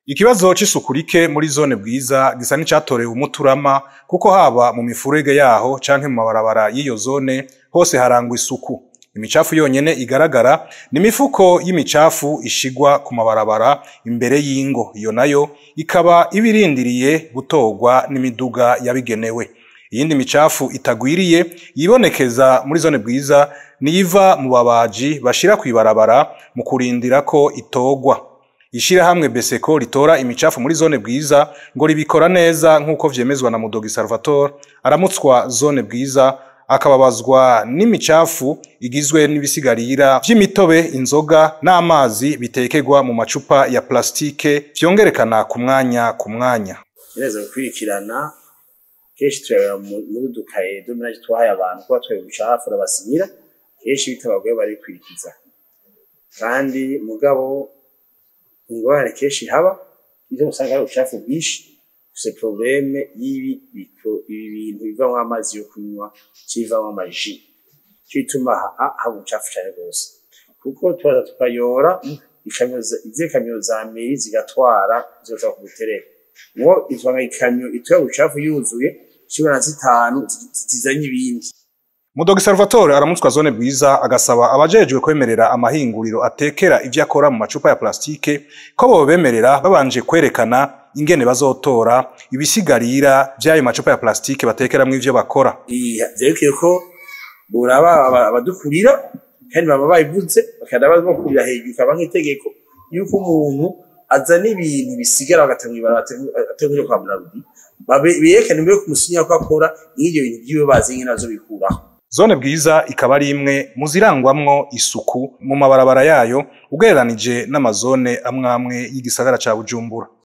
Ikibazo c'isuku rike muri zone Bwiza gisa n'icatorewe umuturama, kuko haba mu mifurege yaho canke mu mabarabara y'iyo zone hose harangwa isuku. Imicafu yonyene igaragara ni imifuko y'imicafu ishigwa ku mabarabara imbere y'ingo, iyo nayo ikaba ibirindiriye gutorwa n'imiduga yabigenewe. Iyindi micafu itagwiriye yibonekeza muri zone Bwiza niyiva mu babaji bashira kw'ibarabara mu kurindira ko itorwa. Ishirahamwe Beseko ritora imicafu muri zone Bwiza ngo ribikora neza, nk'uko vyemezwa na Mudogi Salvatore aramutswa zone Bwiza, akababazwa n'imicafu igizwe n'ibisigarira vy'imitobe, inzoga n'amazi bitekerwa mu macupa ya plastike vyongerekana ku mwanya ku mwanya. Neza gukurikirana, kenshi turabera muri udukaye de ménage twahaye abantu kuba twaye ubucafu, urabasinyira, kenshi bitabagoye barikurikiza. Kandi mugabo ingorane kenshi haba ivyo usanga ari ubucafu bwinshi, c'est problème y'ibi ibi bintu bivamwo amazi yo kunywa, civamwo ama jus. Ico gituma haba ubucafu cane gose, kuko turaza tukayora izihe kamyo za mairie zigatwara zigaca kubutereka ngo itwara ikamyo itwaye ubucafu yuzuye cumi na zitanu zizanye ibindi. Mudogi Salvatore aramutswa zone Bwiza agasaba abajejwe kwemerera amahinguriro atekera ivyo akora mu macupa ya plastike ko bobemerera babanje kwerekana ingene bazotora ibisigarira vy'ayo macupa ya plastike batekeramwo ivyo bakora. Vyerekeye ko boraba abadukurira, kandi baba babivuze bakaba bakurira hejuru, ikaba nk'itegeko yuko umuntu azana ibintu bisigara bagatanga ibarabara ateguye kwa Brarudi, berekane mbere kumusinya ko akora n'ivyo bintu vyiwe, bazi ingene bazobikuraho. Zone Bwiza ikaba ari imwe mu zirangwamwo isuku mu mabarabara yayo ugereranije n'amazone amwamwe y'igisagara ca Bujumbura.